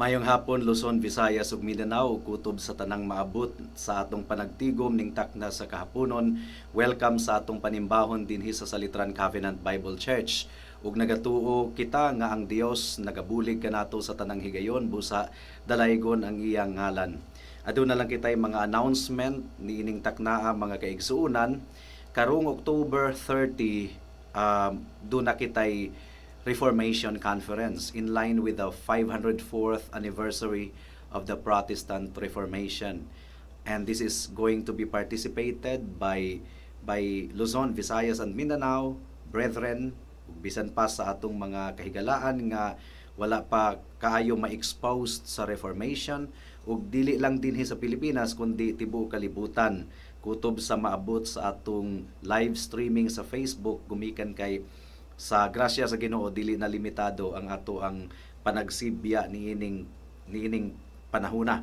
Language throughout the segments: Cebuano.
Mayong hapon, Luzon, Visayas ug Mindanao, kutob sa tanang maabot sa atong panagtigom ning takna sa kahaponon. Welcome sa atong panimbahon dinhi sa Salitran Covenant Bible Church. Ug nagatuo kita nga ang Dios nagabulig kanato sa tanang higayon, busa dalaygon ang iyang ngalan. Aduna lang kitay mga announcement niining taknaa, mga kaigsuonan. Karong October 30, duna kitay Reformation Conference in line with the 504th anniversary of the Protestant Reformation. And this is going to be participated by Luzon, Visayas and Mindanao brethren, ug bisan pa sa atong mga kahigalaan nga wala pa kaayo ma-exposed sa Reformation, ug dili lang dinhi sa Pilipinas kundi tibuok kalibutan kutob sa maabot sa atong live streaming sa Facebook, gumikan kay sa grasya sa Ginoo dili na limitado ang ato ang panagsibya niining panahona.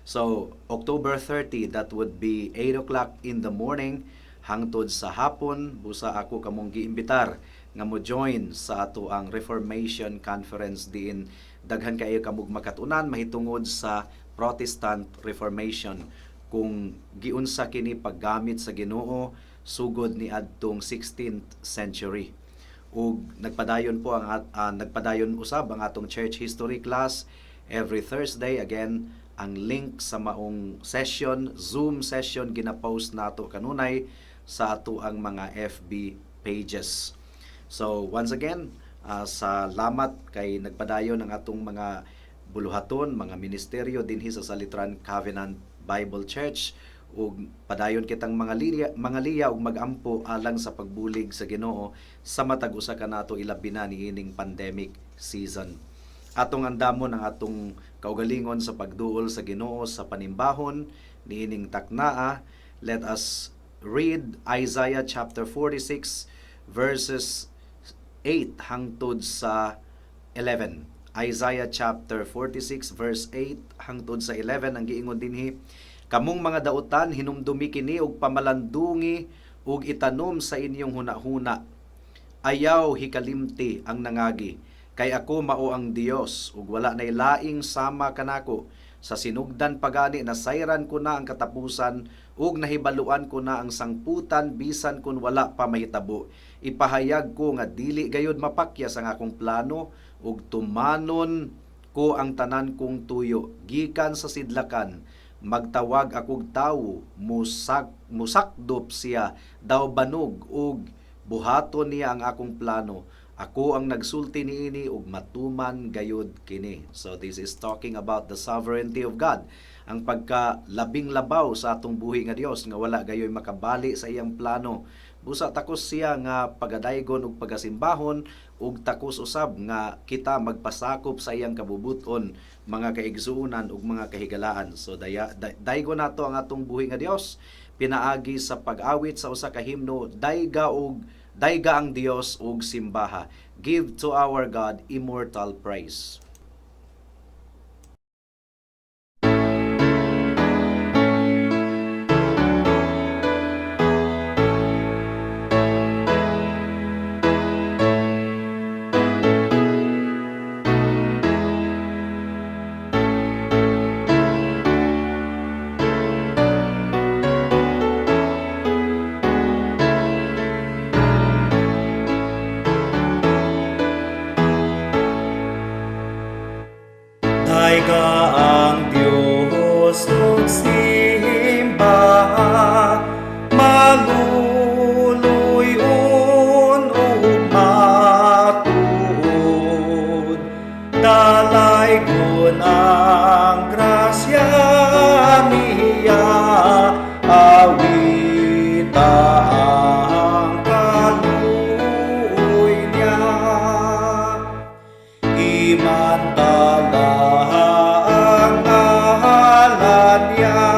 So October 30, that would be 8 o'clock in the morning hangtod sa hapon, busa ako kamong giimbitar nga mo join sa ato ang Reformation Conference diin daghan kaayo kamog makatunan mahitungod sa Protestant Reformation, kung giunsa kini paggamit sa Ginoo sugod ni adtong 16th century. Ug nagpadayon po ang nagpadayon usab ang atong church history class every Thursday. Again, ang link sa maong session, Zoom session, gina-post nato kanunay sa ato ang mga FB pages. So once again, salamat kay nagpadayon ang atong mga buluhaton, mga ministeryo dinhi sa Salitran Covenant Bible Church, ug padayon kitang mga liya ug magampo alang sa pagbulig sa Ginoo sa matag usa kanato, ilabi na niining pandemic season. Atong andamon ang atong kaugalingon sa pagduol sa Ginoo sa panimbahon niining taknaa. Let us read Isaiah chapter 46 verses 8 hangtod sa 11. Isaiah chapter 46 verse 8 hangtod sa 11. Ang giingon dinhi, "Kamong mga dautan, hinumdumi kini ug pamalandungi ug itanom sa inyong hunahuna. Ayaw hikalimti ang nangagi, kay ako mao ang Dios ug wala nay laing sama kanako. Sa sinugdan pa gani nasayran ko na ang katapusan ug nahibaluan ko na ang sangputan bisan kun wala pa mahitabo. Ipahayag ko nga dili gayud mapakyas ang akong plano ug tumanon ko ang tanan kong tuyo. Gikan sa sidlakan magtawag akog tawo, musakdop siya daw banog ug buhaton niya ang akong plano. Ako ang nagsulti niini ug matuman gayud kini." So this is talking about the sovereignty of God. Ang pagka labing labaw sa atong buhi nga Dios nga wala gayoy makabali sa iyang plano. Busa takos siya nga pagadaygon ug pagasimbahon, ug takos usab nga kita magpasakop sa iyang kabubuton, mga kaigsuonan ug mga kahigalaan. So daygon nato ang atong buhi nga Dios pinaagi sa pag-awit sa usa ka himno, Dayga ang Dios ug Simbaha. Give to our God immortal praise. Dayga ang Dios ug simbaha, maluluy-on ug matuod. Dalaygon ang grasya niya, awita ang kaluoy niya. Imantala ang ngalan niya.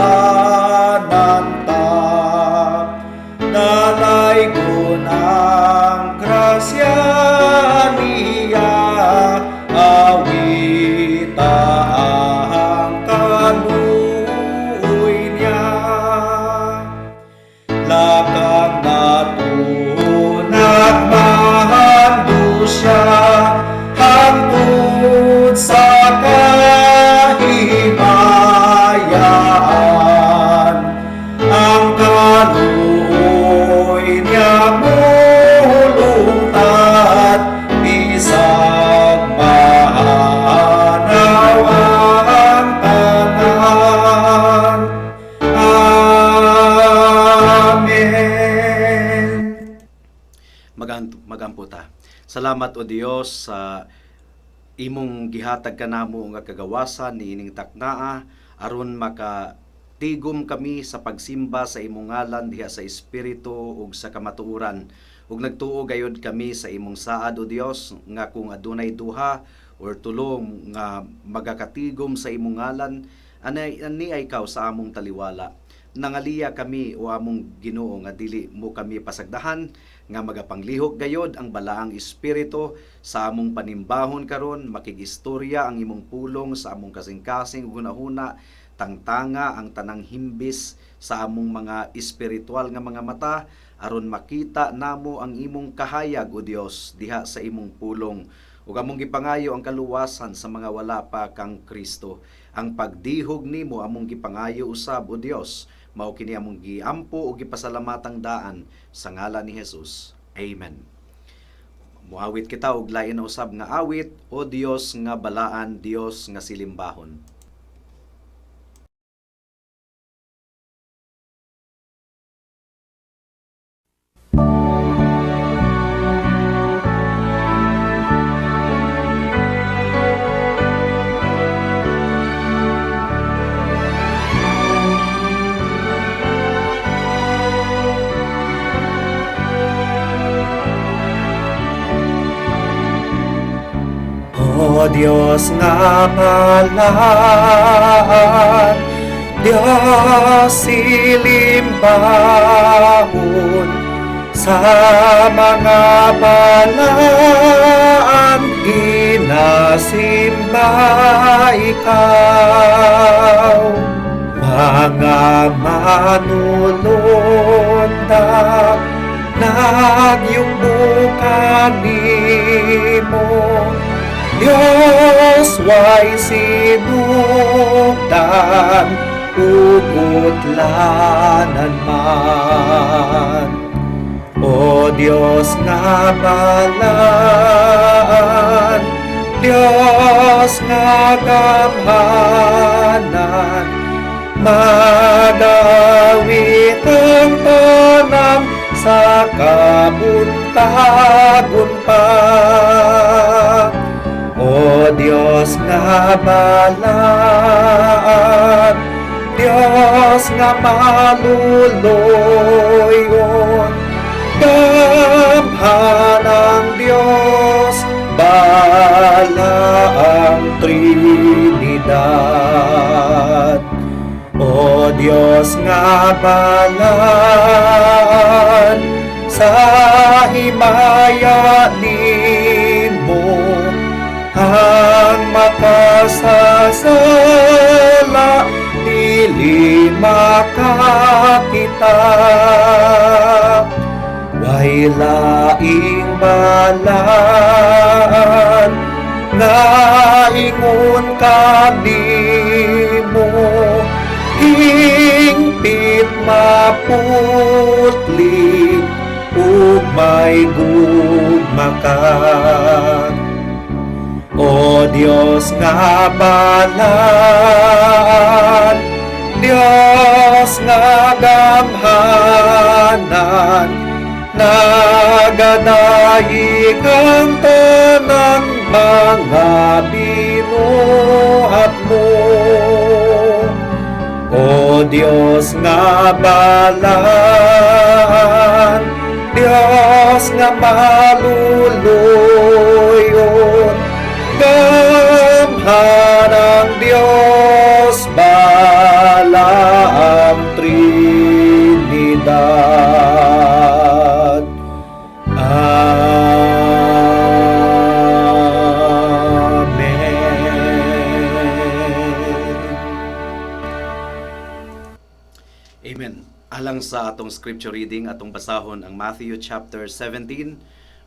Balaanan ta, dalaygon ang grasya niya, awita ang kaluoy niya. Lakang nato, nagmahando siya, hangtod sa kahimayan. Ang kaluoy niya mulungtad, bisag mahanaw ang tanan. Amen. Magampo ta. Salamat, O Dios, sa imong gihatag kanamo nga kagawasan niining taknaa aron maka tigom kami sa pagsimba sa imong ngalan diha sa espiritu ug sa kamatuoran. Ug nagtuo gayud kami sa imong saad, O Dios, nga kung adunay duha or tulo nga magakatigom sa imong ngalan, anay ani ay ikaw sa among taliwala. Nangaliya kami, o among Ginoo, nga dili mo kami pasagdahan, nga magapanglihok gayod ang Balaang Espiritu sa among panimbahon karon, makigistorya ang imong pulong sa among kasing-kasing ug hunahuna, tangtanga ang tanang himbis sa among mga espiritual nga mga mata aron makita namo ang imong kahayag, O Dios, diha sa imong pulong. Ug among gipangayo ang kaluwasan sa mga wala pa kang Kristo. Ang pagdihog nimo among gipangayo usab, O Dios. Mao kini among giampo ug gipasalamatang daan sa ngalan ni Jesus. Amen. Muawit kita og lain na usab nga awit, "O Dios nga balaan, Dios nga silimbahon." O Diyos nga balaan, Diyos silimbahon, sa mga balaan, ginasimba ikaw. Mga manulundak, nagyugbo kanimo, Diyos way sinugdan, ug utlanan man. O Diyos nga balaan, Diyos nga gamhanan, magawit ang tanan sa kabuntagon pa. O Diyos nga balaan, Diyos nga maluloyon, gamhanang Diyos, balaang Trinidad. O Diyos nga balaan, sa himaya nimo, ang makasasala dili makakita. Way laing balaan nga ingon kanimo, hingpit maputli ug may gugma ka. O Diyos nga balaan, Diyos nga gamhanan, nagadayik ang tanang mga binuhat mo. O Diyos nga balaan, Diyos nga maluloyon, gamhanang Diyos, balaang Amen. Alang sa atong scripture reading, atong basahon ang Matthew chapter 17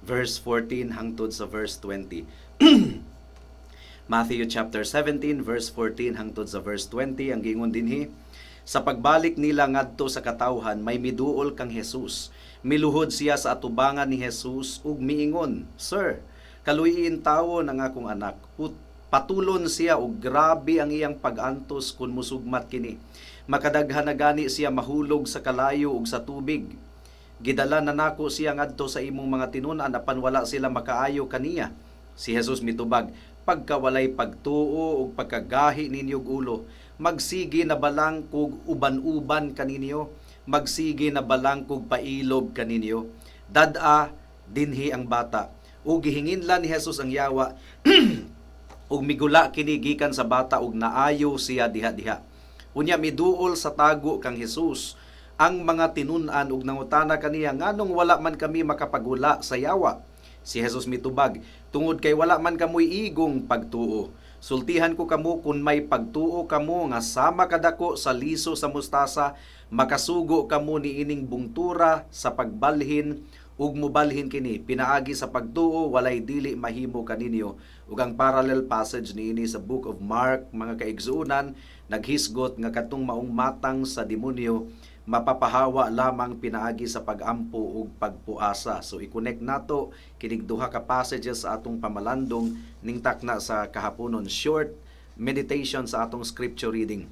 verse 14 hangtod sa verse 20. Matthew chapter 17 verse 14 hangtod sa verse 20. Ang giingon dinhi, "Sa pagbalik nila ngadto sa katawhan, may miduol kang Jesus. Miluhod siya sa atubangan ni Jesus ug miingon, 'Sir, kaluy-i intawon ang akong anak. Patulon siya ug grabe ang iyang pag-antos kun musugmat kini. Makadaghan na gani siya mahulog sa kalayo ug sa tubig. Gidala na nako siya ngadto sa imong mga tinun-an, apan wala sila makaayo kaniya.' Si Jesus mitubag, 'Pagkawalay pagtuo ug pagkagahi ninyog ulo, magsige na balang kog uban-uban kaninyo? Magsige na balang kog pailob kaninyo? Dad-a dinhi ang bata.' Ug gihinginlan ni Jesus ang yawa ug migula kini gikan sa bata ug naayo siya diha-diha. Unya miduol sa tago kang Jesus ang mga tinun-an ug nangutana kaniya, 'Nganong wala man kami makapagula sa yawa?' Si Jesus mitubag, 'Tungod kay wala man kamoy igong pagtuo. Sultihan ko kamo, kun may pagtuo kamo nga sama kadako sa liso sa mustasa, makasugo kamo niining bungtura sa pagbalhin ug mubalhin kini. Pinaagi sa pagtuo, walay dili mahimo kaninyo.'" Ug ang parallel passage niini sa Book of Mark, mga kaigsuonan, naghisgot nga katong maong matang sa demonyo mapapahawa lamang pinaagi sa pagampo ug pagpuasa. So i-connect nato kinig duha ka passages sa atong pamalandong ning takna sa kahaponon, short meditation sa atong scripture reading.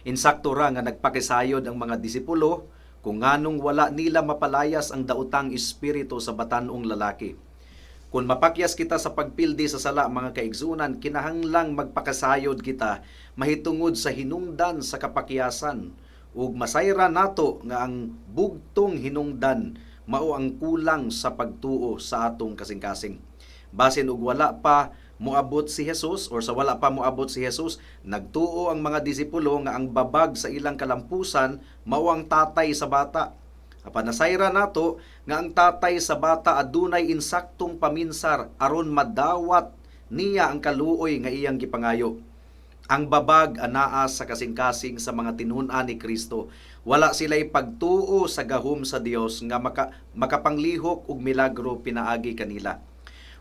Insakto ra nga nagpakisayod ang mga disipulo kung nganong wala nila mapalayas ang daotang espiritu sa batan-ong lalaki. Kung mapakyas kita sa pagpildi sa sala, mga kaigsunan, kinahanglang magpakasayod kita mahitungod sa hinungdan sa kapakyasan ug masayra nato nga ang bugtong hinungdan mao ang kulang sa pagtuo sa atong kasing-kasing. Basin og wala pa moabot si Jesus or sa wala pa moabot si Jesus, nagtuo ang mga disipulo nga ang babag sa ilang kalampusan mao ang tatay sa bata. Apan nasayra nato nga ang tatay sa bata adunay insaktong paminsar aron madawat niya ang kaluoy nga iyang gipangayo. Ang babag anaa sa kasing-kasing sa mga tinun-an ni Kristo. Wala sila'y pagtuo sa gahom sa Dios nga makapanglihok og milagro pinaagi kanila.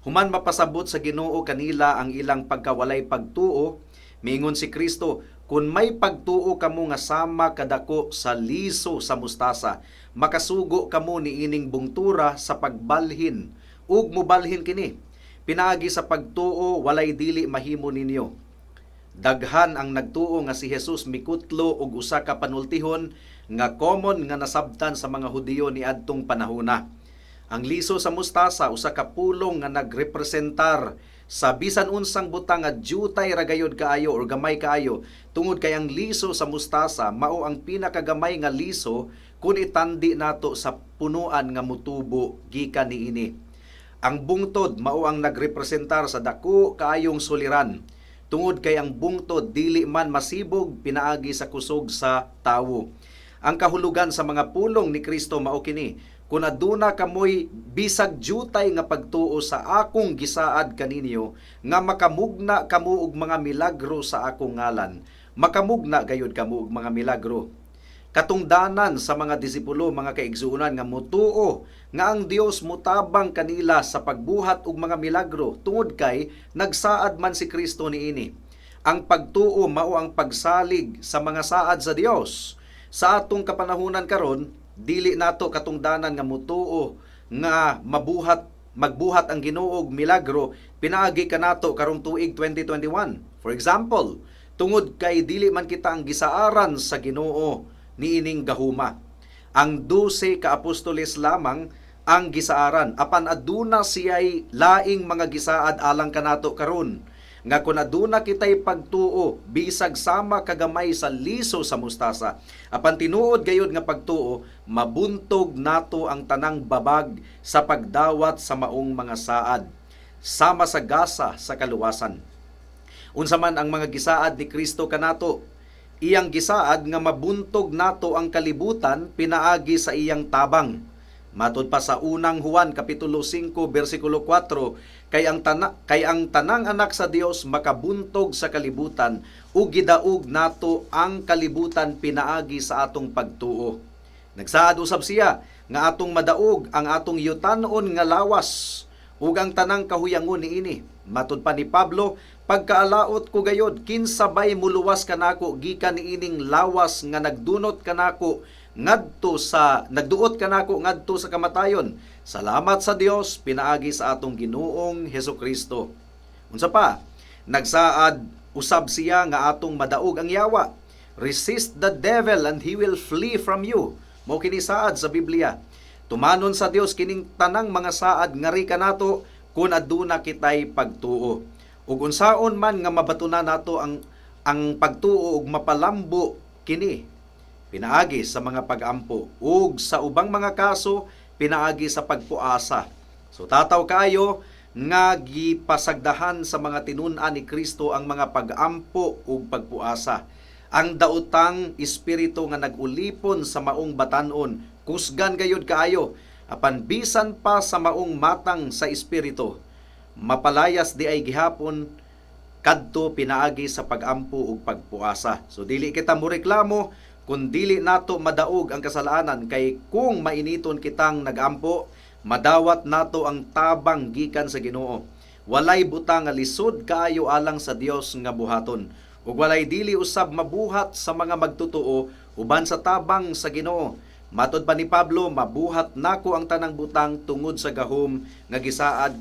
Human mapasabot sa Ginoo kanila ang ilang pagkawalay pagtuo, miingon si Kristo, "Kung may pagtuo kamo nga sama kadako sa liso sa mustasa, makasugo kamo niining bungtura sa pagbalhin ug mubalhin kini. Pinaagi sa pagtuo, walay dili mahimo ninyo." Daghan ang nagtuo nga si Jesus mikutlo og usa ka panultihon nga common nga nasabtan sa mga Hudiyo niadtong panahona. Ang liso sa mustasa, usa ka pulong nga nagrepresentar sa bisan unsang butang nga jutay ra gayod kaayo or gamay kaayo, tungod kay ang liso sa mustasa mao ang pinakagamay nga liso kun itandi nato sa punuan nga mutubo gikan niini. Ang bungtod mao ang nagrepresentar sa dako kaayong suliran, tungod kay ang bungtod dili man masibog pinaagi sa kusog sa tawo. Ang kahulugan sa mga pulong ni Kristo mao kini: "Kung aduna kamoy bisag jutay nga pagtuo sa akong gisaad kaninyo nga makamugna kamo og mga milagro sa akong ngalan, makamugna gayud kamo og mga milagro." Katungdanan sa mga disipulo, mga kaigsuonan, nga mutuo nga ang Dios mutabang kanila sa pagbuhat og mga milagro tungod kay nagsaad man si Kristo niini. Ang pagtuo mao ang pagsalig sa mga saad sa Dios. Sa atong kapanahunan karon, dili nato katungdanan nga mutuo nga mabuhat magbuhat ang Ginoo og milagro pinaagi kanato karong tuig 2021. For example, tungod kay dili man kita ang gisaaran sa Ginoo niining gahuma. Ang 12 ka apostoles lamang ang gisaaran, apan aduna siya'y laing mga gisaad alang kanato karon nga kun aduna kitay pagtuo bisag sama kagamay sa liso sa mustasa, apan tinuod gayud nga pagtuo, mabuntog nato ang tanang babag sa pagdawat sa maong mga saad sama sa gasa sa kaluwasan. Unsa man ang mga gisaad ni Kristo kanato? Iyang gisaad nga mabuntog nato ang kalibutan pinaagi sa iyang tabang. Matod pa sa Unang Juan kapitulo 5 bersikulo 4, kay ang tanang anak sa Dios makabuntog sa kalibutan. ug gidaog nato ang kalibutan pinaagi sa atong pagtuo. Nagsaad usab siya nga atong madaog ang atong yutanon nga lawas ug ang tanang kahuyangon niini. Matud pa ni Pablo, "Pagkaalaot ko gayod, kinsa bay muluwas kanako gikan niining lawas nga nagdunot kanako ngadto sa nagduot kanako ngadto sa kamatayon? Salamat sa Dios pinaagi sa atong Ginoong Hesukristo." Unsa pa? Nagsaad usab siya nga atong madaog ang yawa. "Resist the devil and he will flee from you." Mao kini saad sa Biblia. Tumanon sa Dios kining tanang mga saad ngari kanato kung aduna kitay pagtuo. Ug unsaon man nga mabatunan nato ang pagtuo ug mapalambo kini? Pinaagi sa mga pagampo ug sa ubang mga kaso, pinaagi sa pagpuasa. So tataw kaayo nga gipasagdahan sa mga tinun-an ni Kristo ang mga pagampo ug pagpuasa. Ang daotang espiritu nga nag-ulipon sa maong batanon, kusgan gayud kaayo, apan bisan pa sa maong matang sa espiritu, mapalayas diay gihapon kadto pinaagi sa pagampo ug pagpuasa. So dili kita moreklamo kung dili nato madaog ang kasalanan, kay kung mainiton kitang nagampo, madawat nato ang tabang gikan sa Ginoo. Walay butang nga lisod kaayo alang sa Dios nga buhaton. Ug walay dili usab mabuhat sa mga magtotoo uban sa tabang sa Ginoo. Matod pa ni Pablo, "Mabuhat nako ang tanang butang tungod sa gahom nga gisaad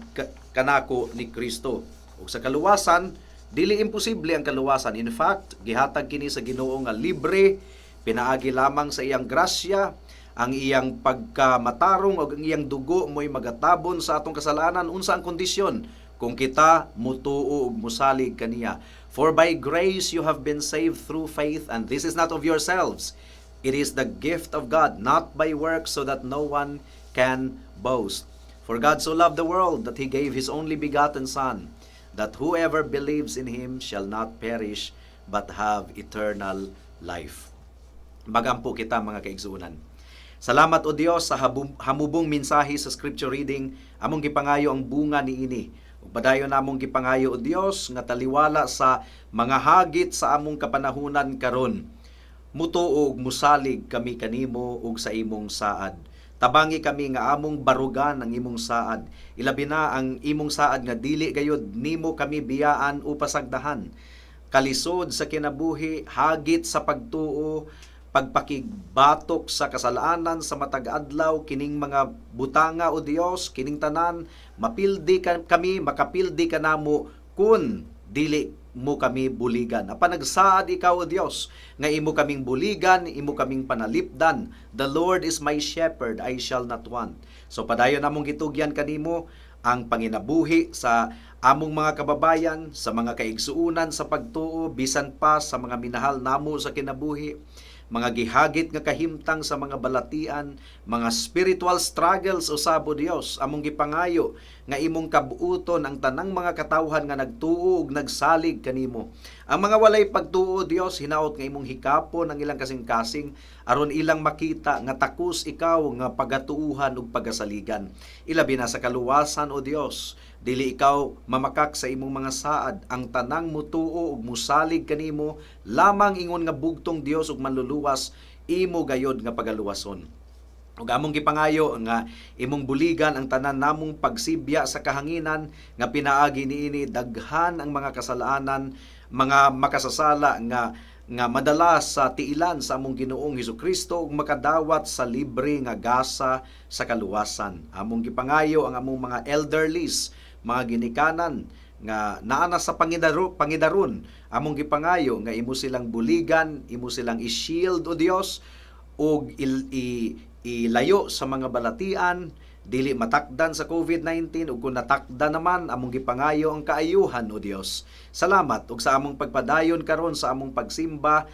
kanako ni Kristo." Ug sa kaluwasan, dili imposible ang kaluwasan. In fact, gihatag kini sa Ginoo nga libre, pinaagi lamang sa iyang grasya, ang iyang pagkamatarong ug ang iyang dugo mo'y magatabon sa atong kasalanan. Unsa ang kondisyon? Kung kita mutuo ug musalig kaniya. "For by grace you have been saved through faith, and this is not of yourselves. It is the gift of God, not by works, so that no one can boast. For God so loved the world that he gave his only begotten Son, that whoever believes in him shall not perish, but have eternal life." Magampo kita, mga kaigsuonan. Salamat, O Dios, sa hamubong mensahe sa scripture reading. Among gipangayo ang bunga niini. Ug padayon namong gipangayo, O Dios, nga taliwala sa mga hagit sa among kapanahunan karon, mutuo ug musalig kami kanimo ug sa imong saad. Tabangi kami nga among barugan ang imong saad. Ilabi na ang imong saad nga dili gayud nimo kami biyaan o pasagdahan. Kalisod sa kinabuhi, hagit sa pagtuo, pagpakigbatok sa kasalanan sa matag adlaw, kining mga butanga, O Dios, kining tanan mapildi kami, makapildi kanamo kun dili mo kami buligan. Apan nagsaad ikaw, O Dios, nga imo kaming buligan, imo kaming panalipdan. "The Lord is my shepherd, I shall not want." So padayon namong gitugyan kanimo ang panginabuhi sa among mga kababayan, sa mga kaigsuunan sa pagtuo, bisan pa sa mga minahal namo sa kinabuhi, mga gihagit nga kahimtang sa mga balatian, mga spiritual struggles usab, O Dios. Among gipangayo nga imong kabuuton ang tanang mga katawhan nga nagtuo ug nagsalig kanimo. Ang mga walay pagtuo, Dios, hinaot nga imong hikapon ang ilang kasing-kasing aron ilang makita nga takos ikaw nga pagatuuhan ug pagasaligan. Ilabi na sa kaluwasan, O Dios, dili ikaw mamakak sa imong mga saad. Ang tanang mutuo ug musalig kanimo lamang ingon nga bugtong Dios ug manluluwas, imo gayod nga pagaluwason. Ug among gipangayo nga imong buligan ang tanan namong pagsibya sa kahanginan nga pinaagi niini daghan ang mga kasalanan, mga makasasala nga madala sa tiilan sa among Ginoong Hesukristo ug makadawat sa libre nga gasa sa kaluwasan. Among gipangayo ang among mga elderlies, mga ginikanan nga naa na sa pangidaron. Among gipangayo nga imo silang buligan, imo silang i-shield, O Dios, ug ilayo sa mga balatian, dili matakdan sa COVID-19, ug kung natakdan naman, among gipangayo ang kaayuhan, O Dios. Salamat. Ug sa among pagpadayon karon sa among pagsimba,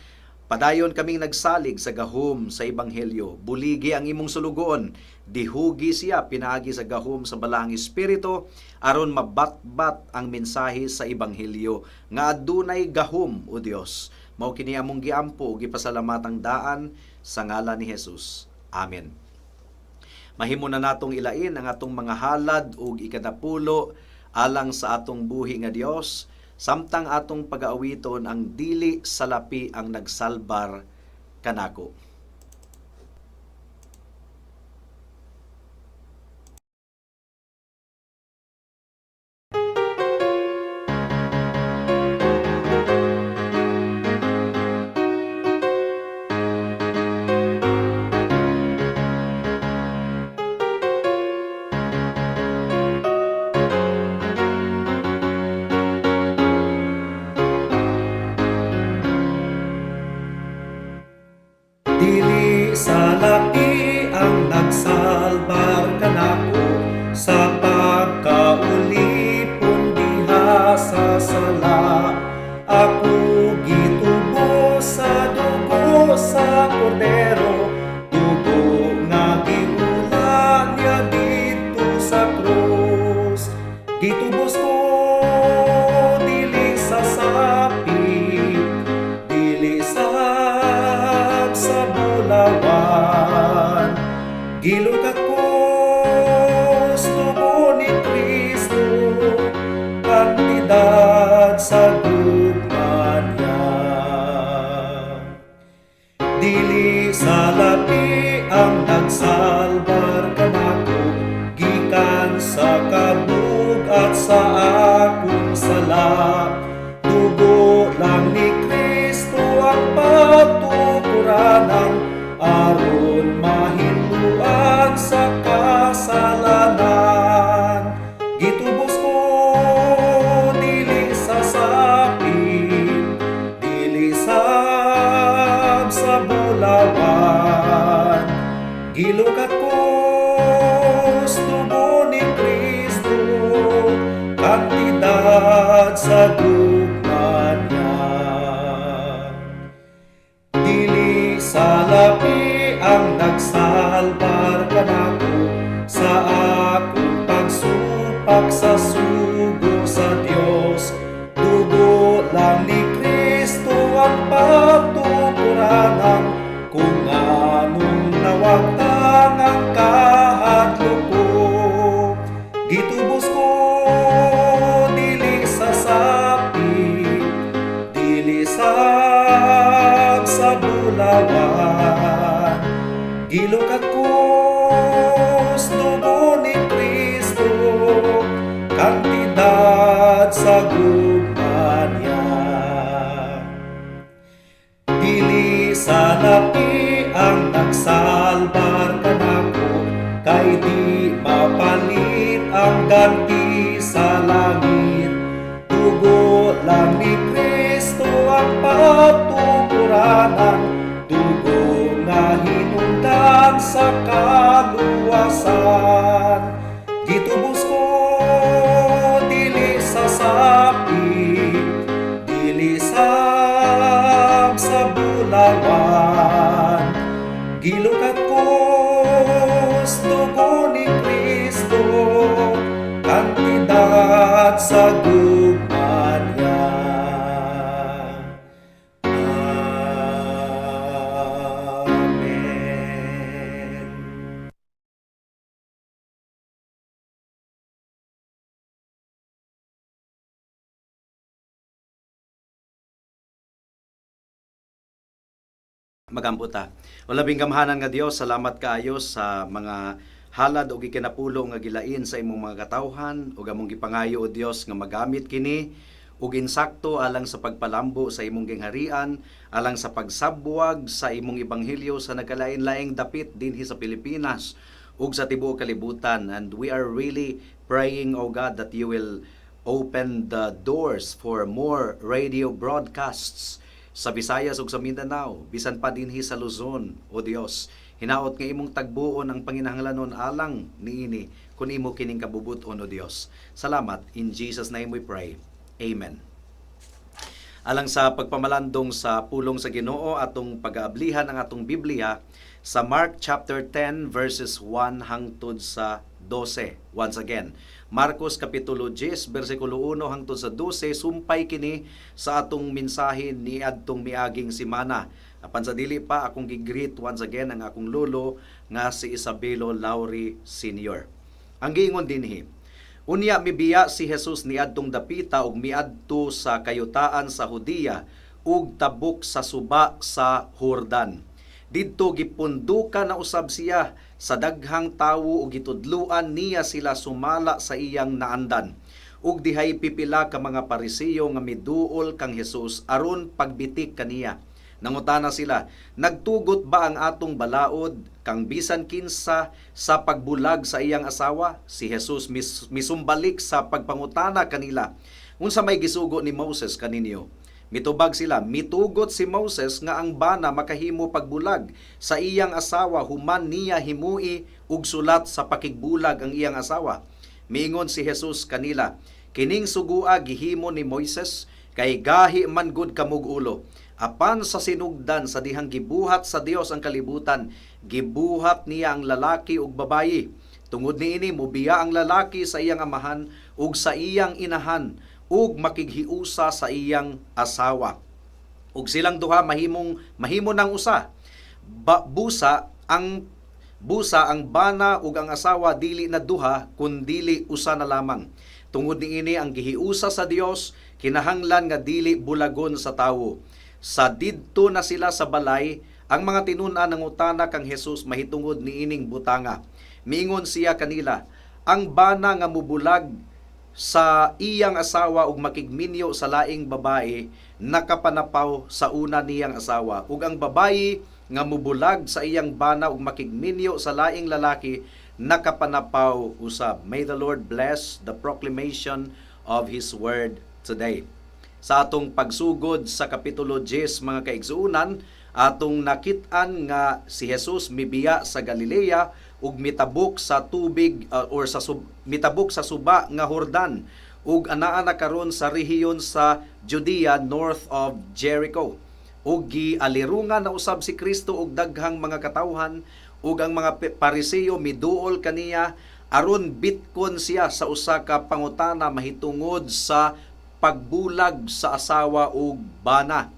padayon kaming nagsalig sa gahom sa ebanghelyo. Buligi ang imong sulugoon, dihugi siya pinaagi sa gahom sa Balaang Espiritu aron mabatbat ang mensahe sa ebanghelyo nga adunay gahom, O Dios. Mao kini among giampo ug gipasalamatang daan sa ngalan ni Jesus. Amen. Mahimo na natong ilain ang atong mga halad ug ikadapulo alang sa atong buhi nga Dios. Samtang atong pagaawiton ang "Dili Salapi ang Nagsalbar Kanako." Dili salapi ang nagsalbar kanako sa pagkaulipon diha sa sala. Ako gitubos sa dugo sa Kordero, dugo nga giula niya didto sa krus. Gitubos ko dili sa sapi, dili sab sa bulawan. Gilukat ko dugo ni Kristo, kantidad sa gugma niya. Dili salapi ang nagsalbar kanako gikan sa kabug-at sa akong sala. Dugo lang ni Kristo ang patukuranan aron mahinluan sa kasalanan. Gitubos ko dili sa sapi, dili sab sa bulawan. Gilukat ko dugo ni Kristo, kantidad sa gugma niya. Dili salapi ang nagsalbar kanako sa akong pagsupak sa sugo sa Dios. Dugo lang ni Kristo ang patukuranan kung anong nawagtang ang kahadlok ko. Gitubos ko dili sa sapi, dili sab sa bulawan. Gilukat ko dugo ni Kristo, kantidad sa gugma niya. Dili salapi ang nagsalbar kanako kay di mapalit ang ganti sa langit. Dugo lang ni Kristo ang patukuranan, dugo nga hinungdan sa kaluwasan. Gitubos ko dili sa sapi, dili sab sa bulawan. Gilukat ko dugo ni Kristo, kantidad sa gugma niya. Amen. Magampo ta. O labing gamhanan nga Dios, salamat kaayo sa mga halad og ikinapulo nga gilain sa imong mga katawhan ug among gipangayo, o Dios, nga magamit kini ug insakto alang sa pagpalambo sa imong gingharian, alang sa pagsabwag sa imong ebanghelyo sa nagkalain-laing dapit dinhi sa Pilipinas ug sa tibuok kalibutan. And we are really praying, O God, that you will open the doors for more radio broadcasts sa Visayas ug sa Mindanao, bisan pa dinhi sa Luzon, O Dios. Hinaot nga imong tagbuon ang panginahanglanon alang niini kung imo kining kabubuton, O Dios. Salamat. In Jesus' name we pray. Amen. Alang sa pagpamalandong sa pulong sa Ginoo, atong pag-aablihan ang atong Biblia sa Mark chapter 10 verses 1 hangtod sa 12. Once again, Marcos kapitulo 10 bersikulo 1 hangtod sa 12, sumpay kini sa atong mensahe ni adtong miaging semana. Apan sa dili pa, akong gi-greet once again ang akong lolo nga si Isabelo Lauri Sr. Ang giingon dinhi, Unya mibiya si Jesus niadtong dapita ug miadto sa kayutaan sa Judea ug tabok sa suba sa Jordan. Didto gipundukan na usab siya sa daghang tawo ug gitudluan niya sila sumala sa iyang naandan. Ug dihay pipila ka mga Pariseo nga miduol kang Jesus aron pagbitik kaniya. Nangutana sila, "Nagtugot ba ang atong balaod kang bisan kinsa sa pagbulag sa iyang asawa?" Si Jesus misumbalik sa pagpangutana kanila, "Unsa may gisugo ni Moses kaninyo?" Mitubag sila, "Mitugot si Moses nga ang bana makahimo pagbulag sa iyang asawa human niya himui og sulat sa pakigbulag ang iyang asawa." Miingon si Jesus kanila, "Kining sugua gihimo ni Moises kay gahi man gud kamog ulo. Apan sa sinugdan sa dihang gibuhat sa Dios ang kalibutan, gibuhat niya ang lalaki ug babayi. Tungod niini mubiya ang lalaki sa iyang amahan ug sa iyang inahan ug makighiusa sa iyang asawa. Ug silang duha mahimo ng usa. Busa ang bana ug ang asawa dili na duha kundili usa na lamang. Tungod niini ang gihiusa sa Dios kinahanglan nga dili bulagon sa tawo." Sa didto na sila sa balay, ang mga tinun-an nangutana kang Jesus mahitungod niining butanga. Miingon siya kanila, "Ang bana nga mubulag sa iyang asawa ug makigminyo sa laing babae nakapanapaw sa una niyang asawa, ug ang babayi nga mubulag sa iyang bana ug makigminyo sa laing lalaki nakapanapaw usab." May the Lord bless the proclamation of His word today. Sa atong pagsugod sa Kapitulo 10, mga kaigsuonan, atong nakit-an nga si Jesus mibiya sa Galilea ug mitabok sa tubig or mitabok sa suba nga Jordan ug anaa na karon sa rehiyon sa Judea, north of Jericho. Ug gialirungan na usab si Kristo og daghang mga katawhan, ug ang mga Pariseo miduol kaniya aron bitkon siya sa usa ka pangutana mahitungod sa pagbulag sa asawa ug bana.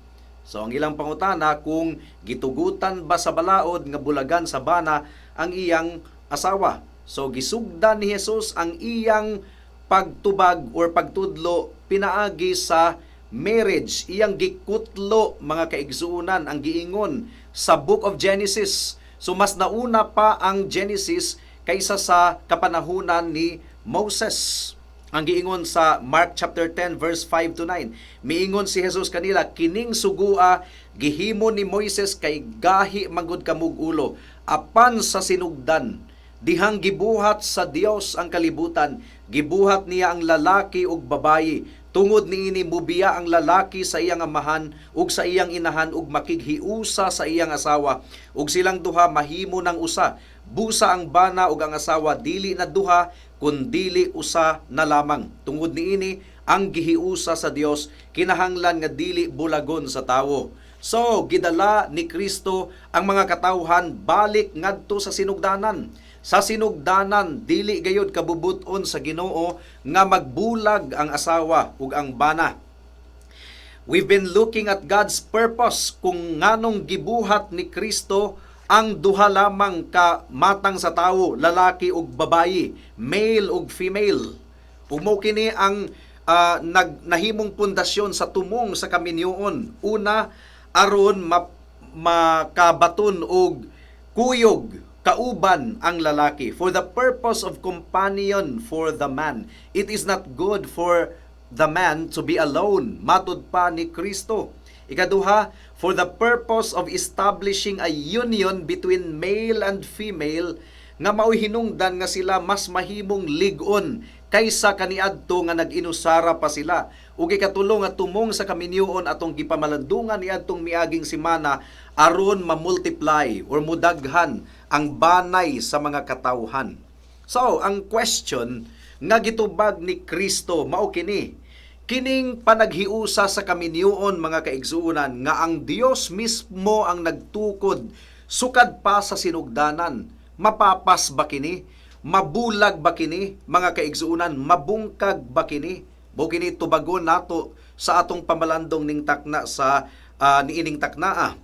So ang ilang pangutana kung gitugutan ba sa balaod nga bulagan sa bana ang iyang asawa. So gisugdan ni Jesus ang iyang pagtubag or pagtudlo pinaagi sa marriage. Iyang gikutlo, mga kaigsuonan, ang giingon sa Book of Genesis. So mas nauna pa ang Genesis kaysa sa kapanahunan ni Moses. Ang giingon sa Mark chapter 10 verse 5 to 9. Miingon si Jesus kanila, "Kining sugua gihimo ni Moises kay gahi man gud kamog ulo. Apan sa sinugdan, dihang gibuhat sa Dios ang kalibutan, gibuhat niya ang lalaki ug babayi. Tungod niini mubiya ang lalaki sa iyang amahan ug sa iyang inahan ug makighiusa sa iyang asawa, ug silang duha mahimo ng usa. Busa ang bana ug ang asawa dili na duha kundili usa na lamang. Tungod niini ang gihiusa sa Dios kinahanglan nga dili bulagon sa tawo." So gidala ni Kristo ang mga katawhan balik ngadto sa sinugdanan. Sa sinugdanan, dili gayud kabubuton sa Ginoo nga magbulag ang asawa ug ang bana. We've been looking at God's purpose kung nganong gibuhat ni Kristo ang duha lamang ka matang sa tawo, lalaki ug babayi, male ug female. Ug mao kini ang nahimong pundasyon sa tumong sa kaminyoon. Una, aron makabaton og kuyog, kauban ang lalaki, for the purpose of companion for the man. "It is not good for the man to be alone," matud pa ni Kristo. Ikaduha, for the purpose of establishing a union between male and female nga mao'y hinungdan nga sila mas mahimong lig-on kaysa kaniadto nga nag-inusara pa sila. Ug ikatulo nga tumong sa kaminyoon, atong gipamalandungan niadtong miaging semana, aron ma-multiply or mudaghan ang banay sa mga katawhan. So, ang question nga gitubag ni Kristo mao kini: Kining panaghiusa sa kaminyoon, mga kaigsuonan, nga ang Dios mismo ang nagtukod sukad pa sa sinugdanan, mapapas ba kini? Mabulag ba kini, mga kaigsuonan? Mabungkag ba kini? Mao kini tubagon nato sa atong pamalandong ning takna sa niining taknaa.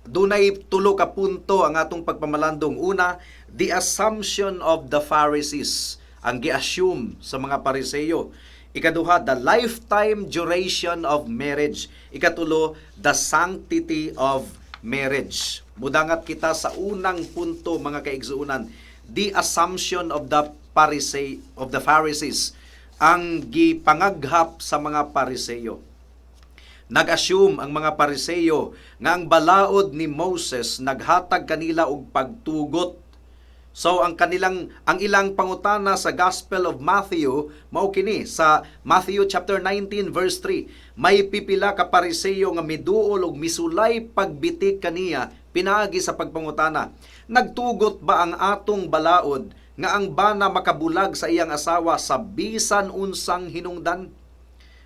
Dunay tulo ka punto ang atong pagpamalandong. Una, the assumption of the Pharisees. Ang gi-assume sa mga Pariseyo. Ikaduha, the lifetime duration of marriage. Ikatulo, the sanctity of marriage. Mudangat kita sa unang punto, mga kaigsuonan, the assumption of the Pharisees, ang gipangaghap sa mga Pariseyo. Nag-assume ang mga Pariseyo nga ang balaod ni Moses naghatag kanila og pagtugot. So ang ilang pangutana sa Gospel of Matthew mao kini sa Matthew chapter 19 verse 3. May pipila ka Pariseyo nga miduol og misulay pagbitik kaniya pinaagi sa pagpangutana. "Nagtugot ba ang atong balaod nga ang bana makabulag sa iyang asawa sa bisan unsang hinungdan?"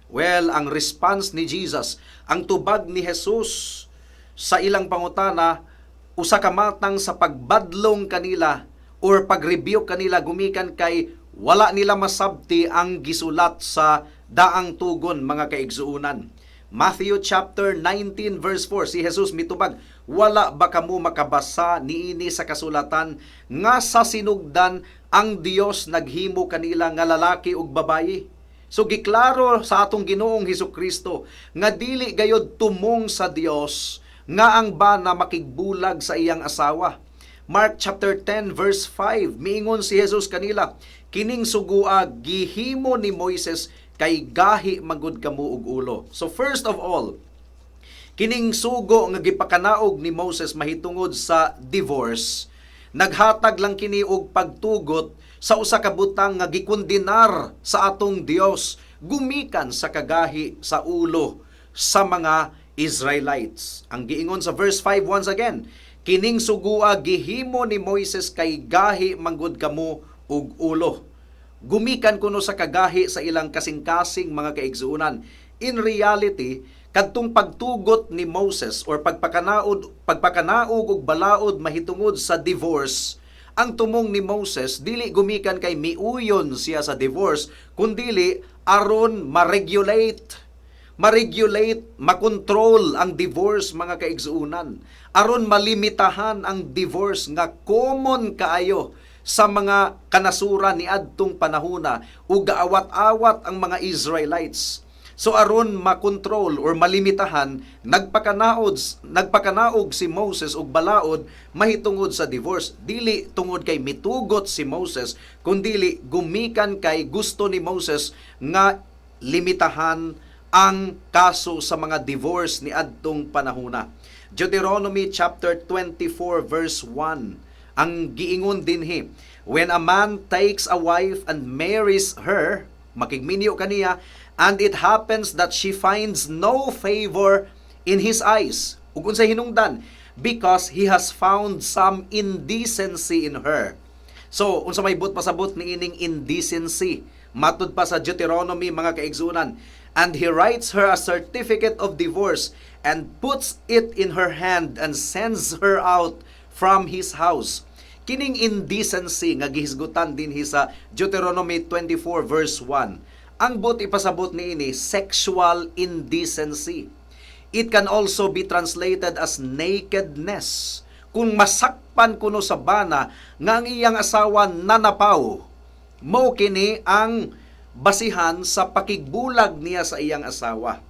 Well, ang response ni Jesus, ang tubag ni Jesus sa ilang pangutana, usa ka matang sa pagbadlong kanila or pag-rebuke kanila gumikan kay wala nila masabti ang gisulat sa Daang Tugon, mga kaigsuonan. Matthew chapter 19 verse 4, si Jesus mitubag, "Wala ba kamo makabasa niini sa kasulatan nga sa sinugdan ang Dios naghimo kanila nga lalaki ug babayi?" So giklaro sa atong Ginoong Hesus Kristo nga dili gayod tumong sa Dios nga ang bana makigbulag sa iyang asawa. Mark chapter 10 verse 5, miingon si Jesus kanila, "Kining sugua gihimo ni Moises kay gahi magud kamo og ulo." So first of all, kining sugo nga gipakanaog ni Moses mahitungod sa divorce, naghatag lang kini og pagtugot sa usa ka butang nga gikondenar sa atong Dios gumikan sa kagahi sa ulo sa mga Israelites. Ang giingon sa verse 5 once again, "Kining sugua gihimo ni Moises kay gahi manggod kamo og ulo." Gumikan kuno sa kagahi sa ilang kasing-kasing, mga kaigsuonan. In reality, kadtong pagtugot ni Moses or pagpakanaog og balaod mahitungod sa divorce, ang tumong ni Moses dili gumikan kay miuyon siya sa divorce, kundili aron ma-regulate, makontrol ang divorce, mga kaigsuonan. Aron malimitahan ang divorce nga common kaayo sa mga kanasuran ni adtong panahona ug gaawat-awat ang mga Israelites. So aron makontrol or malimitahan, nagpakanaog si Moses og balaod mahitungod sa divorce. Dili tungod kay mitugot si Moses, kundili gumikan kay gusto ni Moses nga limitahan ang kaso sa mga divorce ni adtong panahona. Deuteronomy chapter 24 verse 1. Ang giingon dinhi, "When a man takes a wife and marries her," makigminyo kaniya, "and it happens that she finds no favor in his eyes." Ug unsay hinungdan? "Because he has found some indecency in her." So, unsa may buot pasabot ni ining indecency? Matud pa sa Deuteronomy, mga kaigsuonan, "And he writes her a certificate of divorce and puts it in her hand and sends her out from his house." Kining indecency nga gihisgutan dinhi sa Deuteronomy 24 verse 1, ang buot ipasabot niini, sexual indecency. It can also be translated as nakedness. Kung masakpan kuno sa bana nga ang iyang asawa nanapaw, mao kini ang basihan sa pakigbulag niya sa iyang asawa.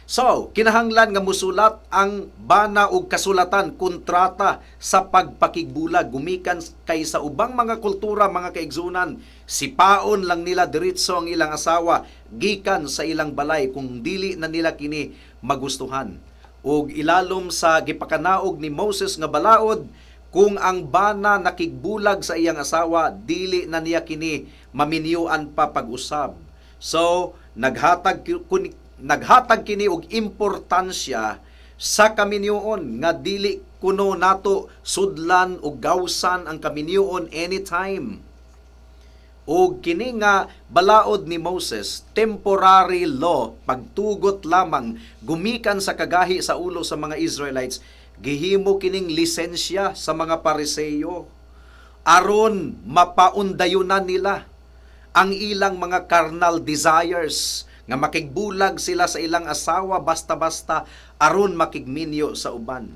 So, kinahanglan nga musulat ang bana og kasulatan, kontrata sa pagpakigbulag gumikan kay sa ubang mga kultura, mga kaigsuonan, sipaon lang nila diretso ang ilang asawa gikan sa ilang balay kung dili na nila kini magustuhan. Ug ilalom sa gipakanaog ni Moses nga balaod, kung ang bana nakigbulag sa iyang asawa, dili na niya kini maminyuan pa pag-usab. So, naghatag kini og importansya sa kaminyoon nga dili kuno nato sudlan o gawsan ang kaminyoon anytime. Og kini nga balaod ni Moses, temporary law, pagtugot lamang gumikan sa kagahi sa ulo sa mga Israelites, gihimo kining lisensya sa mga Pariseyo aron mapaundayunan nila ang ilang mga carnal desires nga makigbulag sila sa ilang asawa basta-basta aron makigminyo sa uban.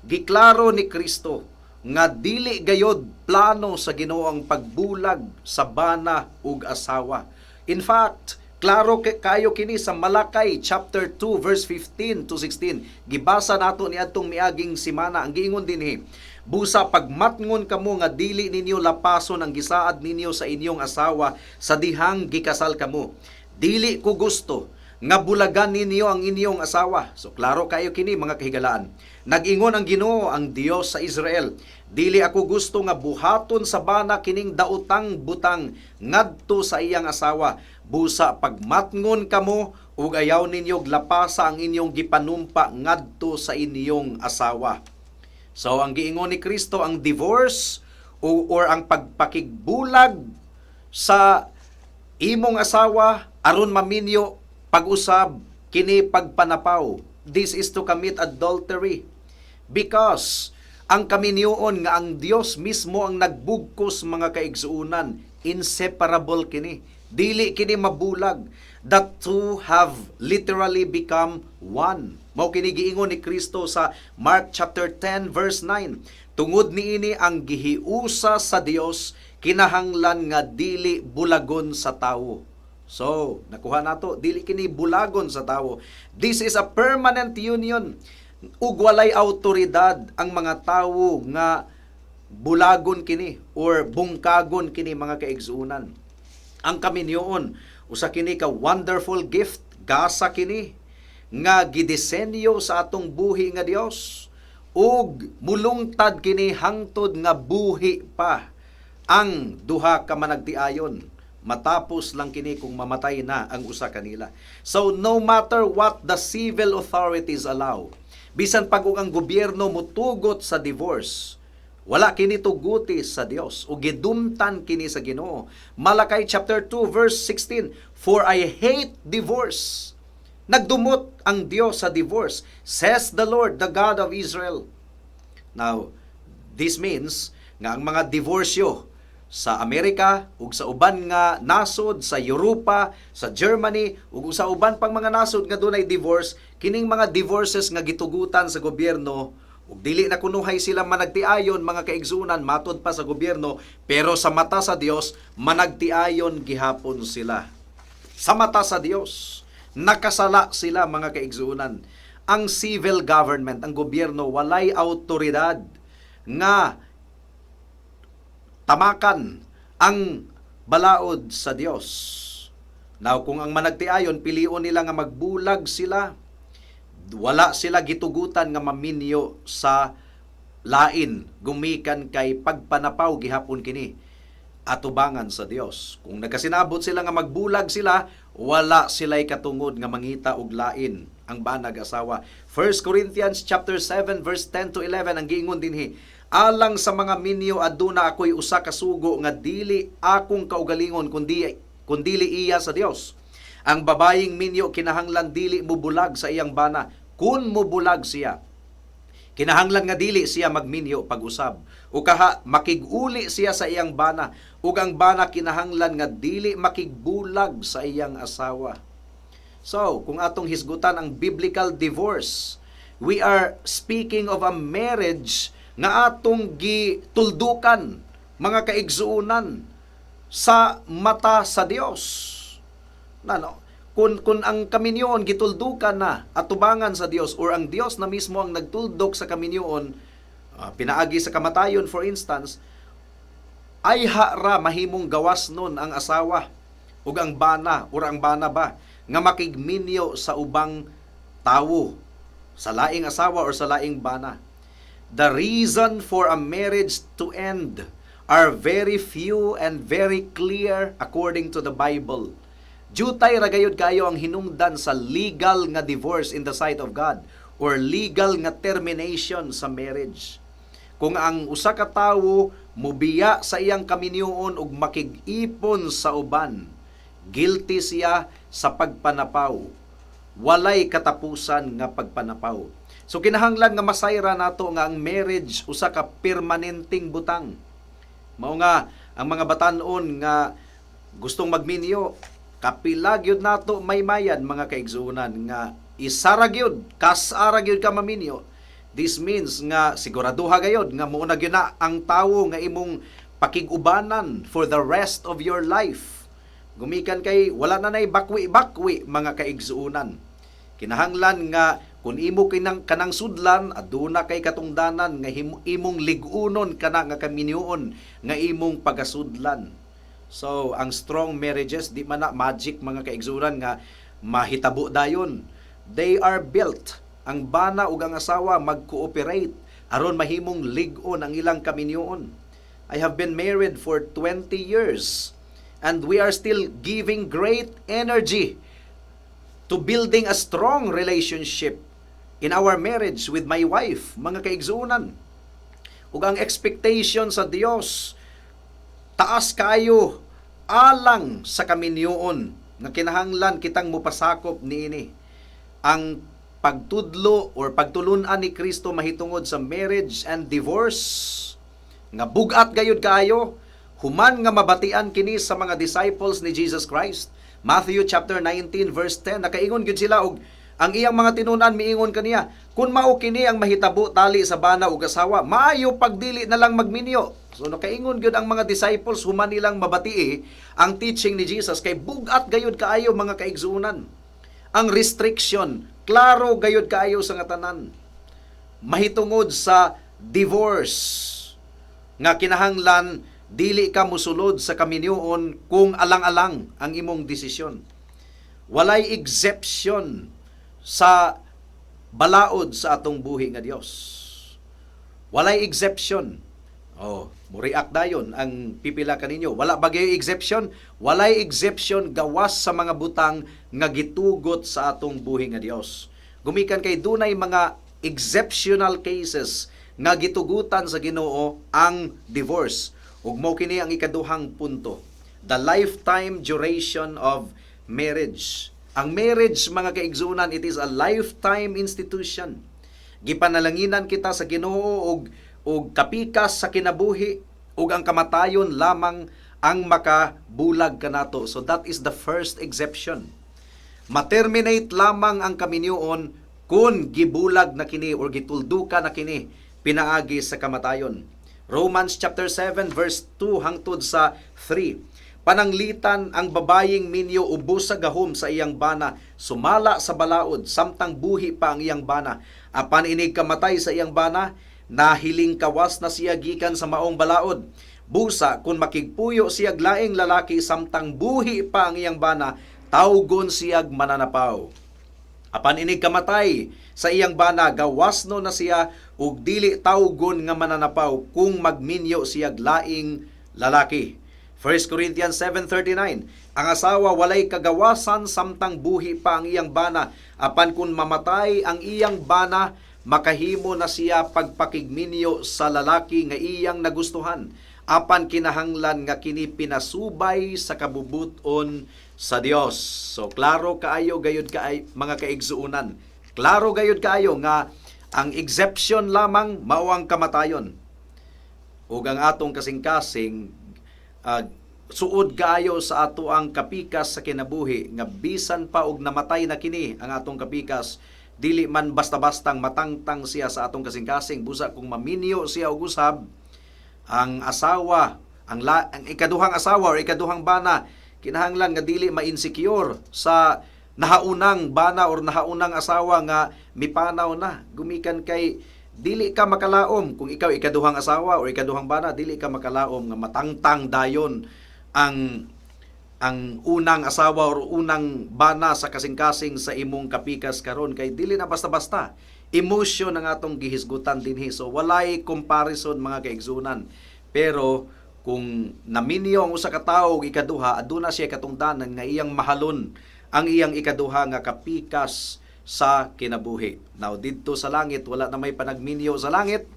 Giklaro ni Kristo nga dili gayod plano sa Ginoo ang pagbulag sa bana ug asawa. In fact, klaro kayo kini sa Malakay chapter 2 verse 15 to 16. Gibasa nato niadtong miaging simana. Ang giingon dinhi, "Busa pagmatngon kamo nga dili ninyo lapason ang gisaad ninyo sa inyong asawa sa dihang gikasal kamo. Dili ko gusto nga bulagan ninyo ang inyong asawa." So klaro kayo kini, mga kahigalaan. "Nag-ingon ang Ginoo, ang Dios sa Israel, dili ako gusto nga buhaton sa bana kining daotang butang ngadto sa iyang asawa. Busa pagmatngon kamo ug ayaw ninyo lapasa ang inyong gipanumpa ngadto sa inyong asawa." So ang giingon ni Kristo, ang divorce o or ang pagpakigbulag sa imong asawa aron maminyo pag-usab, kini pagpanapaw. This is to commit adultery. Because ang kaminyoon nga ang Dios mismo ang nagbugkos, mga kaigsuonan, inseparable kini. Dili kini mabulag. The two have literally become one. Mao kini giingon ni Kristo sa Mark chapter 10 verse 9. "Tungod niini, ang gihiusa sa Dios kinahanglan nga dili bulagon sa tawo." So, nakuha nato, dili kini bulagon sa tawo. This is a permanent union. Ug walay autoridad ang mga tawo nga bulagon kini or bungkagon kini, mga kaigsuonan. Ang kaminyoon, usa kini ka wonderful gift, gasa kini nga gidisenyo sa atong buhi nga Dios ug mulungtad kini hangtod nga buhi pa ang duha ka managtiayon. Matapos lang kini kung mamatay na ang usa kanila. So no matter what the civil authorities allow, bisan pag ug ang gobyerno mutugot sa divorce, wala kini tuguti sa Dios o gidumtan kini sa Ginoo. Malakay chapter 2 verse 16, "For I hate divorce." Nagdumot ang Dios sa divorce, says the Lord, the God of Israel. Now, this means nga ang mga diborsyo sa Amerika ug sa uban nga nasod sa Europa, sa Germany ug sa uban pang mga nasod nga dunay divorce, kining mga divorces nga gitugutan sa gobyerno ug dili na kunuhay sila managtiayon, mga kaigsuonan, matod pa sa gobyerno, pero sa mata sa Dios managtiayon gihapon sila. Sa mata sa Dios, nakasala sila, mga kaigsuonan. Ang civil government, ang gobyerno, walay autoridad nga tamakan ang balaod sa Dios. Now, kung ang managtiayon, pilion nila nga magbulag sila, wala sila gitugutan nga maminyo sa lain gumikan kay pagpanapaw gihapon kini atubangan sa Dios. Kung nagkasinabot sila nga magbulag sila, wala sila'y katungod nga mangita og lain ang banag asawa. 1 Corinthians chapter 7 verse 10 to 11, ang giingon dinhi, "Alang sa mga minyo, aduna ako'y usa ka sugo nga dili akong kaugalingon kundi kundili iya sa Dios. Ang babayeng minyo kinahanglan dili mubulag sa iyang bana. Kun mubulag siya, kinahanglan nga dili siya magminyo pag-usab. O kaha makig-uli siya sa iyang bana, ug ang bana kinahanglan nga dili makigbulag sa iyang asawa." So, kung atong hisgutan ang biblical divorce, we are speaking of a marriage nga atong gituldukan, mga kaigsuonan, sa mata sa Dios. Na no, kung ang kaminyoon gituldukan na atubangan sa Dios or ang Dios na mismo ang nagtuldok sa kaminyoon pinaagi sa kamatayon, for instance, ay ra mahimong gawas nun ang asawa ug ang bana or ang bana ba nga makigminyo sa ubang tawo, sa laing asawa or sa laing bana. The reason for a marriage to end are very few and very clear according to the Bible. Jutay ra gayud kayo ang hinungdan sa legal nga divorce in the sight of God or legal nga termination sa marriage. Kung ang usa ka tawo mubiya sa iyang kaminyoon ug makig-ipon sa uban, guilty siya sa pagpanapaw. Walay katapusan nga pagpanapaw. So kinahanglan nga masayra nato nga ang marriage usa ka permanenteng butang. Mao nga ang mga batan-on nga gustong magminyo, kapila gyud nato maymayan, mga kaigsuonan, nga isa ra gyud, kas-a ra gyud ka maminyo. This means nga siguraduha gayod nga mao na gyud na ang tawo nga imong pakig-ubanan for the rest of your life. Gumikan kay wala na nay bakwi-bakwi, mga kaigsuonan. Kinahanglan nga kung imo kinang kanang sudlan, aduna kay katungdanan nga imong lig-unon kana nga kaminyuon nga imong pagasudlan. So, ang strong marriages, di man na magic, mga kaigsuonan, nga mahitabo dayon. They are built. Ang bana ug ang asawa mag-cooperate aron mahimong lig-on ang ilang kaminyuon. I have been married for 20 years and we are still giving great energy to building a strong relationship in our marriage with my wife, mga kaigsuonan. Ug ang expectation sa Dios taas kaayo alang sa kaminyoon nga kinahanglan kitang mupasakop niini. Ang pagtudlo or pagtulunan ni Kristo mahitungod sa marriage and divorce nga bugat gayud kaayo human nga mabatian kini sa mga disciples ni Jesus Christ. Matthew chapter 19 verse 10, nakaingon gyud sila og ang iyang mga tinunan miingon kaniya, "Kun mao kini ang mahitabo tali sa bana ug asawa, maayo pagdili na lang magminyo." So nakaingon gyud ang mga disciples human nilang mabatii ang teaching ni Jesus kay bugat gayud kaayo, mga kaigsuonan. Ang restriction, klaro gayud kaayo sa nga tanan mahitungod sa divorce nga kinahanglan dili ka musulod sa kaminyoon kung alang-alang ang imong desisyon. Walay exception sa balaod sa atong buhi nga Dios. Walay exception. Oh, mo-react dayon ang pipila kaninyo. Wala ba gyud exception? Walay exception gawas sa mga butang nga gitugot sa atong buhi nga Dios. Gumikan kay dunay mga exceptional cases nga gitugutan sa Ginoo ang divorce. Ug mao kini ang ikaduhang punto. The lifetime duration of marriage. Ang marriage, mga kaigsuonan, it is a lifetime institution. Gipanalanginan kita sa Ginoo og kapikas sa kinabuhi ug ang kamatayon lamang ang makabulag kanato. So that is the first exception. Ma-terminate lamang ang kaminyoon kung gibulag na kini or gitulduka na kini pinaagi sa kamatayon. Romans chapter 7 verse 2 hangtod sa 3. Pananglitan ang babayeng minyo ubos sa gahom sa iyang bana, sumala sa balaod samtang buhi pa ang iyang bana. Apan inig kamatay sa iyang bana, nahiling kawas na siya gikan sa maong balaod. Busa kung makigpuyo siyag laing lalaki samtang buhi pa ang iyang bana, tawgon siyag mananapaw. Apan inig kamatay sa iyang bana, gawas no na siya ug dili tawgon nga mananapaw kung magminyo siyag laing lalaki. 1 Corinthians 7:39. Ang asawa walay kagawasan samtang buhi pa ang iyang bana, apan kung mamatay ang iyang bana, makahimo na siya pagpakigminyo sa lalaki nga iyang nagustuhan, apan kinahanglan nga kini pinasubay sa kabubuton sa Dios. So klaro kaayo gayud kaay, mga kaigsuonan. Klaro gayud kaayo nga ang exception lamang mao ang kamatayon. Ug ang atong kasing-kasing suod kaayo sa ato ang kapikas sa kinabuhi nga bisan pa og namatay na kini ang atong kapikas, dili man basta-bastang matangtang siya sa atong kasing-kasing. Busa kung maminyo siya og usab ang asawa, ang ikaduhang asawa or ikaduhang bana, kinahanglan nga dili ma-insecure sa nahaunang bana or nahaunang asawa nga mipanaw na, gumikan kay dili ka makalaom kung ikaw ikaduhang asawa or ikaduhang bana, dili ka makalaom nga matangtang dayon ang unang asawa or unang bana sa kasing-kasing sa imong kapikas karon, kay dili na basta-basta. Emotion ang atong gihisgutan dinhi, so walay comparison, mga kaigsuonan. Pero kung naminyo ang usa ka tawo og ikaduha, aduna siya katungdanan nga iyang mahalon ang iyang ikaduha nga kapikas sa kinabuhi. Now, didto sa langit, wala na may panagminyo sa langit,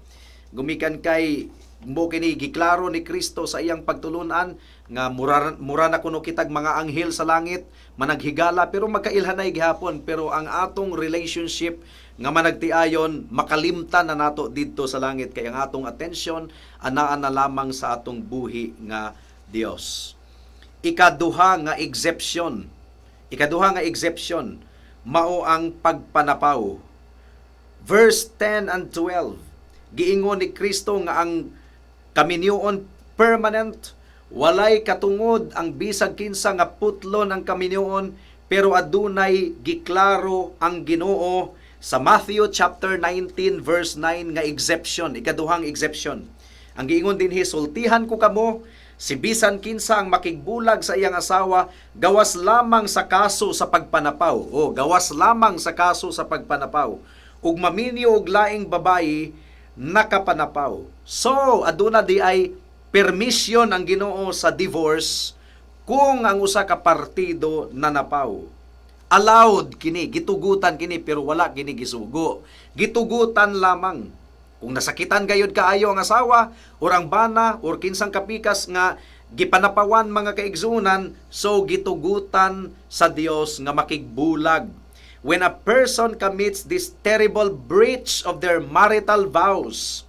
gumikan kay mo kini giklaro ni Kristo sa iyang pagtulunan nga mura, mura na kuno kitag mga anghel sa langit managhigala, pero magkailhanay gihapon. Pero ang atong relationship nga managtiayon, makalimtan na nato didto sa langit, kay ang atong atensyon anaa na lamang sa atong buhi nga Dios. Ikaduha nga exception, ikaduha nga exception mao ang pagpanapaw. Verse 10 and 12. Giingon ni Kristo nga ang kaminyoon permanent, walay katungod ang bisag kinsa nga putlon ang kaminyoon, pero adunay giklaro ang Ginoo sa Matthew chapter 19 verse 9 nga exception, ikaduhang exception. Ang giingon dinhi, "Sultihan ko kamo, si bisan kinsa ang makigbulag sa iyang asawa gawas lamang sa kaso sa pagpanapaw." O gawas lamang sa kaso sa pagpanapaw. Ug maminyo og laing babayi, nakapanapaw. So, aduna di ay permission ang Ginoo sa divorce kung ang usa ka partido nanapaw. Allowed kini, gitugutan kini, pero wala kini gisugo. Gitugutan lamang. Kung nasakitan gayud kaayo ang asawa or ang bana or kinsang kapikas nga gipanapawan, mga kaigsuonan, so gitugutan sa Dios nga makigbulag. When a person commits this terrible breach of their marital vows,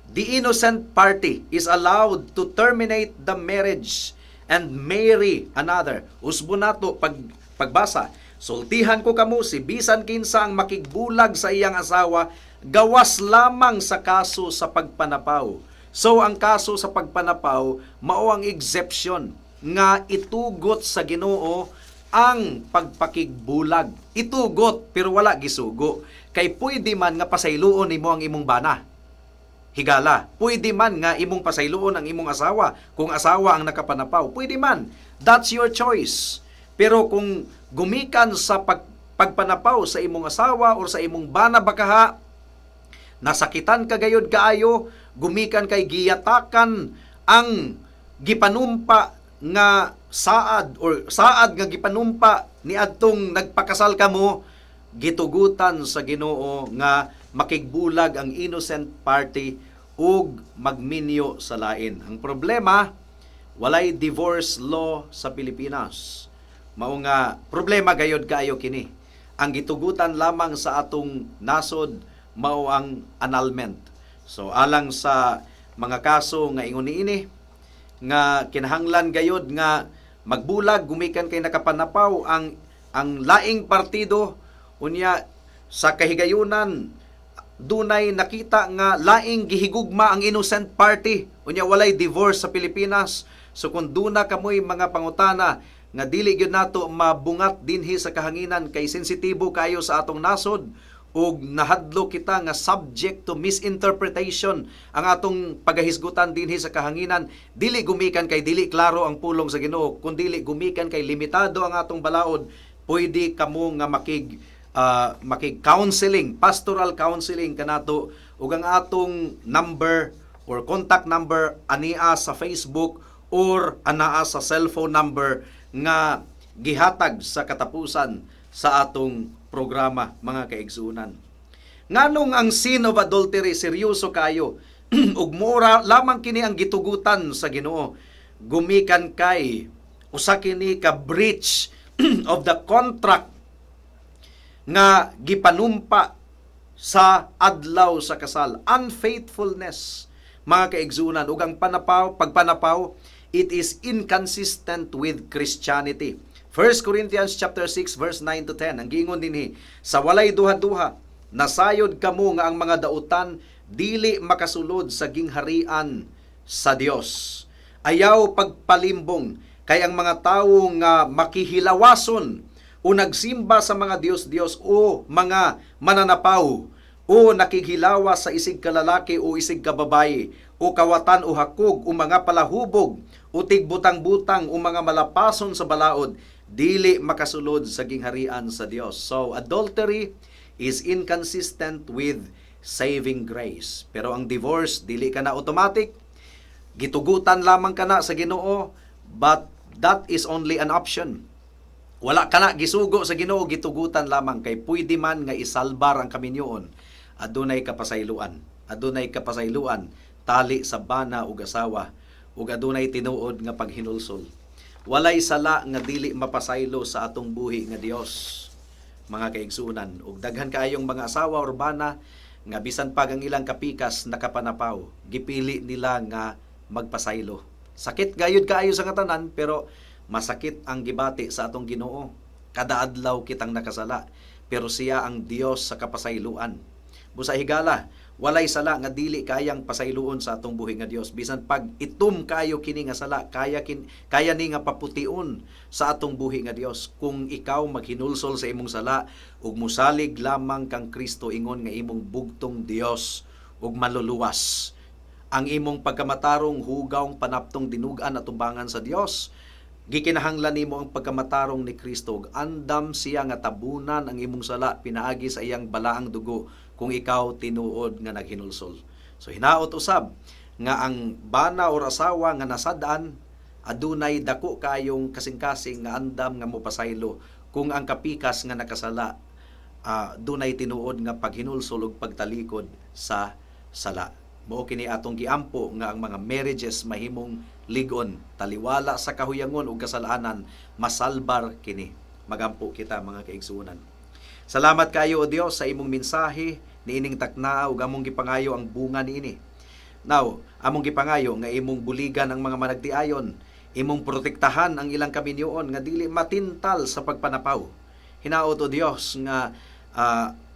the innocent party is allowed to terminate the marriage and marry another. Usbo nato pag pagbasa. "Sultihan ko kamo, si bisan kinsa ang makigbulag sa iyang asawa gawas lamang sa kaso sa pagpanapaw." So ang kaso sa pagpanapaw mao ang exception nga itugot sa Ginoo ang pagpakigbulag. Itugot pero wala gisugo. Kay pwede man nga pasayloon nimo ang imong bana. Higala. Pwede man nga imong pasayloon ang imong asawa kung asawa ang nakapanapaw. Pwede man. That's your choice. Pero kung gumikan sa pagpanapaw sa imong asawa or sa imong bana bakaha, nasakitan ka gayod kaayo, gumikan kay giyatakan ang gipanumpa nga saad or saad nga gipanumpa niadtong nagpakasal kamo, gitugutan sa Ginoo nga makigbulag ang innocent party ug magminyo sa lain. Ang problema, walay divorce law sa Pilipinas. Mao nga problema gayod kaayo kini. Ang gitugutan lamang sa atong nasod mao ang annulment. So alang sa mga kaso nga ingon niini nga kinahanglan gayod nga magbulag gumikan kay nakapanapaw ang laing partido, unya sa kahigayunan dunay nakita nga laing gihigugma ang innocent party, unya walay divorce sa Pilipinas. So kung duna kamoy mga pangutana nga dili gyud nato mabungat dinhi sa kahanginan kay sensitibo kayo sa atong nasod ug nahadlo kita nga subject to misinterpretation ang atong pagahisgutan dinhi sa kahanginan, dili gumikan kay dili klaro ang pulong sa Ginoo, kun dili gumikan kay limitado ang atong balaod, pwede kamo nga makig counseling, pastoral counseling kanato, ug ang atong number or contact number ania sa Facebook or anaa sa cellphone number nga gihatag sa katapusan sa atong programa, mga kaigsuonan. Nganong ang sin of adultery seryoso kayo ug mura lamang kini ang gitugutan sa Ginoo? Gumikan kay usa kini ka breach of the contract nga gipanumpa sa adlaw sa kasal. Unfaithfulness, mga kaigsuonan, ug ang panapaw, pagpanapaw, it is inconsistent with Christianity. 1 Corinthians chapter 6 verse 9 to 10. Ang giingon dinhi, "Sa walay duha-duha, nasayod kamo nga ang mga dautan dili makasulod sa gingharian sa Dios. Ayaw pagpalimbong, kay ang mga tawo nga makihilawason o nagsimba sa mga dios-dios o mga mananapaw o nakighilawas sa isig kalalaki o isig kababayi o kawatan o hakog o mga palahubog o tigbutang-butang o mga malapason sa balaod, dili makasulod sa gingharian sa Dios." So adultery is inconsistent with saving grace. Pero ang divorce, dili ka na automatic. Gitugutan lamang kana sa Ginoo, but that is only an option. Wala kana gisugo sa Ginoo, gitugutan lamang kay pwede man nga isalbar ang kaminyoon. Adunay kapasayloan. Adunay kapasayloan tali sa bana ug asawa ug adunay tinuod nga paghinulsol. Walay sala nga dili mapasaylo sa atong buhi nga Dios, mga kaigsuonan, ug daghan kaayong mga asawa or bana nga bisan pag ang ilang kapikas nakapanapaw, gipili nila nga magpasaylo. Sakit gayud kaayo sa katanan, pero masakit ang gibati sa atong Ginoo. Kada adlaw kitang nakasala, pero siya ang Dios sa kapasayloan. Busa higala, walay sala nga dili kayang pasayloon sa atong buhi nga Dios. Bisan pag itum kayo kini nga sala, kaya ni nga papution sa atong buhi nga Dios. Kung ikaw maghinulsol sa imong sala ug musalig lamang kang Kristo ingon nga imong bugtong Dios ug maluluwas. Ang imong pagkamatarong hugawng panaptong dinugan at tubangan sa Dios. Gikinahanglan nimo ang pagkamatarong ni Kristo ug andam siya nga tabunan ang imong sala pinaagi sa iyang balaang dugo kung ikaw tinuod nga naghinulsol. So hinaot usab nga ang bana or asawa nga nasad-an adunay dako kayong kasing-kasing nga andam nga mopasaylo kung ang kapikas nga nakasala dunay tinuod nga paghinulsol ug pagtalikod sa sala. Mao kini atong giampo nga ang mga marriages mahimong ligon, taliwala sa kahuyangon ug kasalanan, masalbar kini. Magampo kita, mga kaigsuonan. Salamat kayo, O Dios, sa imong mensahe niining takna ug among gipangayo ang bunga niini. Now, among gipangayo nga imong buligan ang mga managtiayon, imong protektahan ang ilang kaminyoon nga dili matintal sa pagpanapaw. Hinaot, O Dios, nga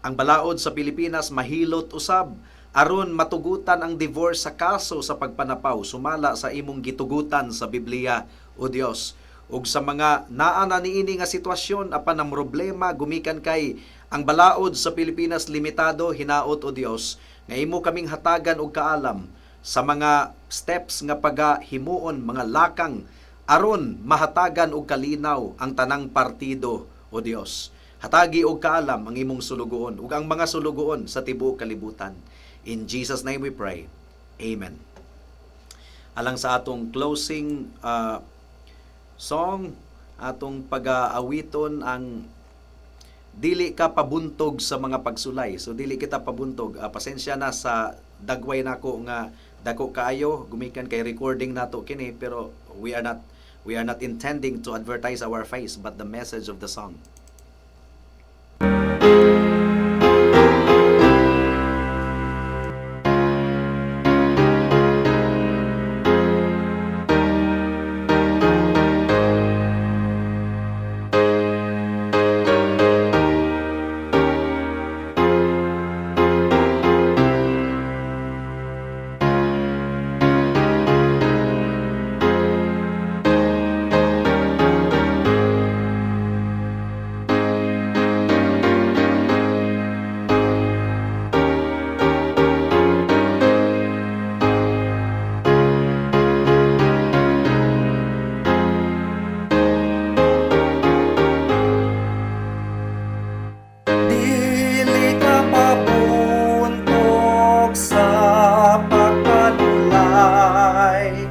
ang balaod sa Pilipinas mahilot usab aron matugutan ang divorce sa kaso sa pagpanapaw sumala sa imong gitugutan sa Biblia, O Dios. Ug sa mga naa na niini nga sitwasyon apan ang problema gumikan kay ang balaod sa Pilipinas limitado, hinaot, O Dios, nga imo kaming hatagan og kaalam sa mga steps nga pagahimuon, mga lakang aron mahatagan og kalinaw ang tanang partido. O Dios, hatagi og kaalam ang imong sulugoon ug ang mga sulugoon sa tibuok kalibutan. In Jesus' name we pray. Amen. Alang sa atong closing song, atong pag-aawiton ang "Dili ka pabuntog sa mga pagsulay." So dili kita pabuntog. Pasensya na sa dagway nako nga dako kaayo gumikan kay recording nato kini, pero we are not intending to advertise our face but the message of the song. Dili ka pabuntog sa pagpanulay.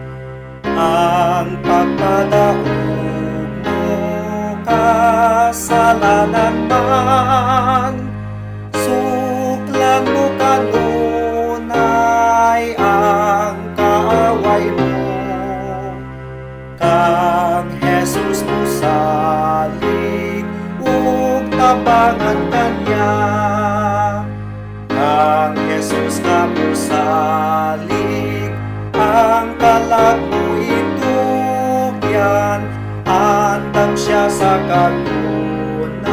Ang pagpadaog mo kasalanan man. Suklan mo kanunay ang kaaway mo. Kang Jesus musalig ug tabangan kanya. Kang Jesus ka musalig, ang kalag mo itugyan. Andam siya sa kanunay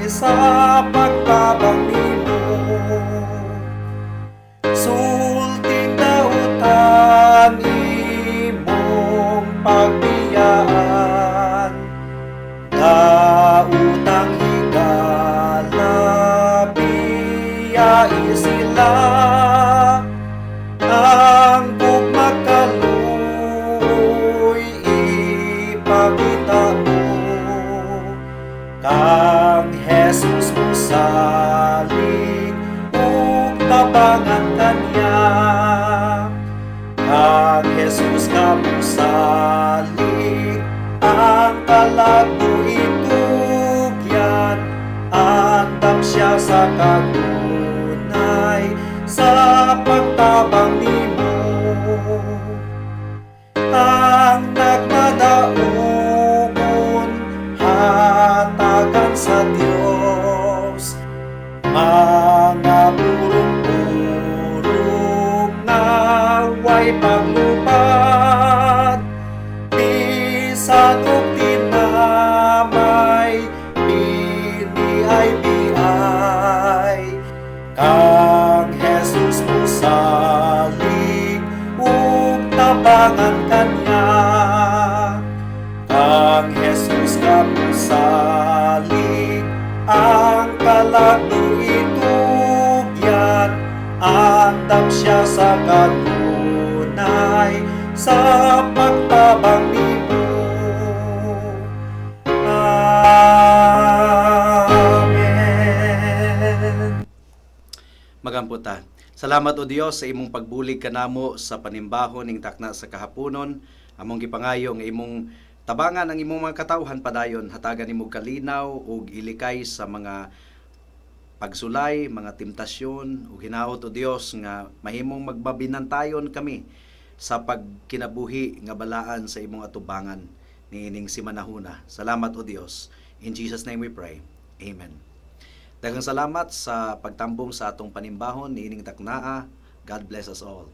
sa pagtabang nimo. Sulting dautan imong pagbiyaan. Dautang higala, biyai sila. Ang gugmag kaluoy ipakita mo. Kang Jesus musalig ug tabangan kanya. Kang Jesus ka musalig, ang kalag mo itugyan. Andam siya sa kanunay sa pagtabang nimo. Ang nagmadaugon hatagan sa Dios. Mga purong-purong nga way paglupad, bisan og tinamay, biniay-biay. Kang Tabangan kaniya. Kang Jesus kamusalig, ang kalag itugyan, andam siya sa kanunay sa pagtabang nimo. Amen. Magampo ta. Salamat, O Dios, sa imong pagbulig kanamo sa panimbahon ning takna sa kahaponon. Among gipangayo nga imong tabangan ang imong mga katawhan padayon, hatagan nimo kalinaw ug ilikay sa mga pagsulay, mga temptasyon ug hinaot, O Dios, nga mahimong magbabinantayon kami sa pagkinabuhi nga balaan sa imong atubangan niining simanahuna. Salamat, O Dios. In Jesus' name we pray. Amen. Daghang salamat sa pagtambong sa atong panimbahon niining taknaa. God bless us all.